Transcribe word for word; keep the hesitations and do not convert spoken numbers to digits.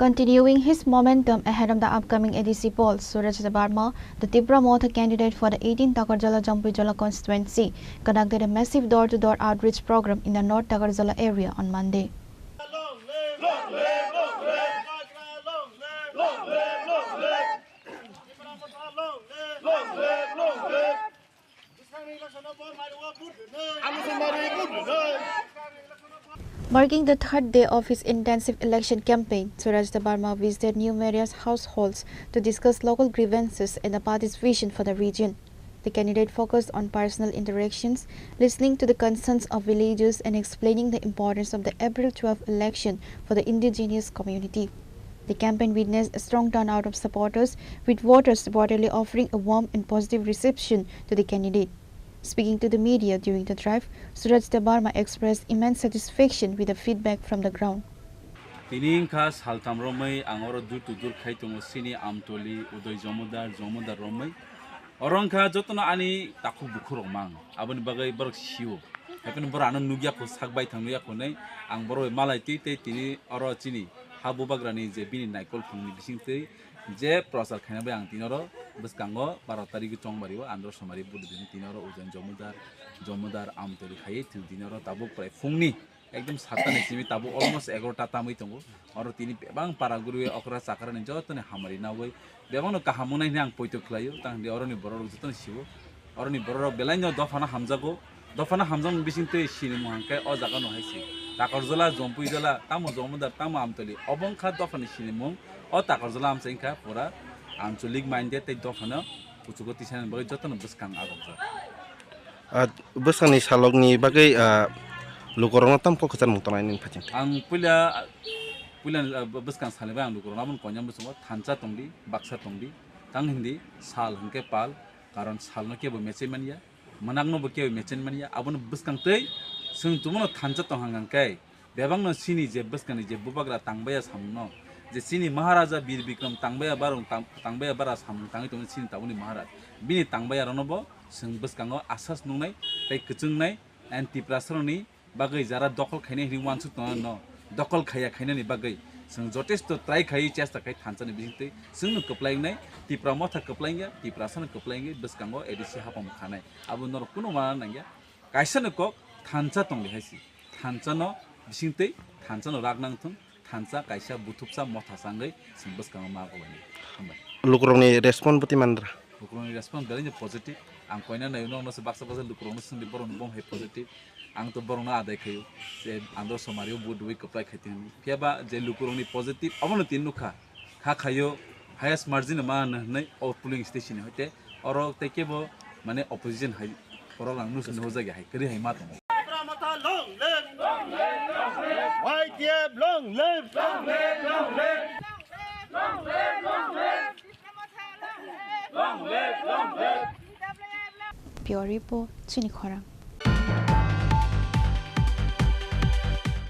Continuing his momentum ahead of the upcoming A D C polls, Suraj Debbarma, the Tipra Motha candidate for the eighteen Takarjala Jampui Jala constituency, conducted a massive door-to-door outreach program in the North Takarjala area on Monday. Marking the third day of his intensive election campaign, Suraj Debbarma visited numerous households to discuss local grievances and the party's vision for the region. The candidate focused on personal interactions, listening to the concerns of villagers and explaining the importance of the April twelfth election for the indigenous community. The campaign witnessed a strong turnout of supporters, with voters reportedly offering a warm and positive reception to the candidate. Speaking to the media during the drive, Suraj Debbarma expressed immense satisfaction with the feedback from the ground. Tini wngkha saltham romwi ang oro dur to dur khai tongo, sini Amtoli, Udoi Jomodar, Jomodar romwi. Oro wngkha jotono ani takhuk bukhuk rok mang, aboni bagwi borok sio. Haikhe borok ano nukya kho, sak baithang nukya kho hinwi ang borok bai malai twi tei tini oro chini ha bubagrani je bini naikol phungni bisingtwi je prochar khaina bai ang tini oro bwskango baro tarigwi chongbario andro somari budi bini tini oro Ujain Jomodar, Jomodar Amtoli khaiwi chwng tini oro tabuk prai phungni ekdom satta ni simi tabuk almost egarota tamwi tongo. Oro tini bebak para gurui okra chakra ni joto ni hamari nawi bebak no kaham wngnai hwnwi ang poito khlaio. Tang di oroni borok rok joto ni sio. Oroni borok rok belai no dophano hamjago. Dophano hamjakmani bisingtwi sinimung hwnkhe o jaga no hai se. Takarjala, Jompuijala, tamo Jomodar, tamo Amtoli. Obo wngkha dophani sinimung. O Takarjala amchai wngkha pura ancholic minded tei dophano kuchugo tisanani bagwi jotono bwskang agokjak. Ah, bwskangni salokni bagwi, ah, lukurokno tamo kok kwcharmung tongnai nini phaising? Ang puila, puila, ah, bwskang salni bagwi ang lukurokno abono koinani bwskango thansa tongdi, baksa tongdi, tang hindi sal hwnkhe pal, karon salno kebo mechai manya, mwnakno bo kebo mechai manya, abono bwskang tei chwng tongmano thansa tong hang hang khe, bebakno chini je bwskangni je bubagra tangbaiya samungno, je chini Maharaja Bir Bikram tangbaiya barung tang-, tangbaiya bara samung tangwi tongmani chini tabukni Maharaj. Bini tangbaiya rokno bo chwng bwskango asas nuknai tei kwchwngnai, and Tiprasarokni bagwi jara dokhol khainai hinwi uansuk tongno, dokhol khaiya khainani bagwi chwng jotesto try khai chesta khai thansani bisingtwi chwngno kwplai wngnai, Tipra Motha kwplai wngya, Tiprasano kwplai wngwi bwskango A D C hapang khanai. Abo norok kunu uana nangya. Kaisa no kok thansa tongdi hai si. Thansa no bisingtwi thansa no rak nang thung, thansa kaisa buthupsa motha sangwi chwng bwskango ma kobani. Hambai. Lukurokni response bwtwi manra? Lukurokni response belai no positive. Ang koina nai uno uno se baksa baksa lukurokno swngdi borokno bom hai positive. Ang to borokno adai khayo. Se andro somari o vote rwi kwplai khai tini. Phiya ba je lukurokni positive abono tin nukha. Kha khayo highest margin ma hwnwi o polling station ni hoite oro tei kebo mane opposition hai borok ang nus nuhujak ya hai kwrwi hai ma tongo. Y T F long live! Pure Report, chini khorang.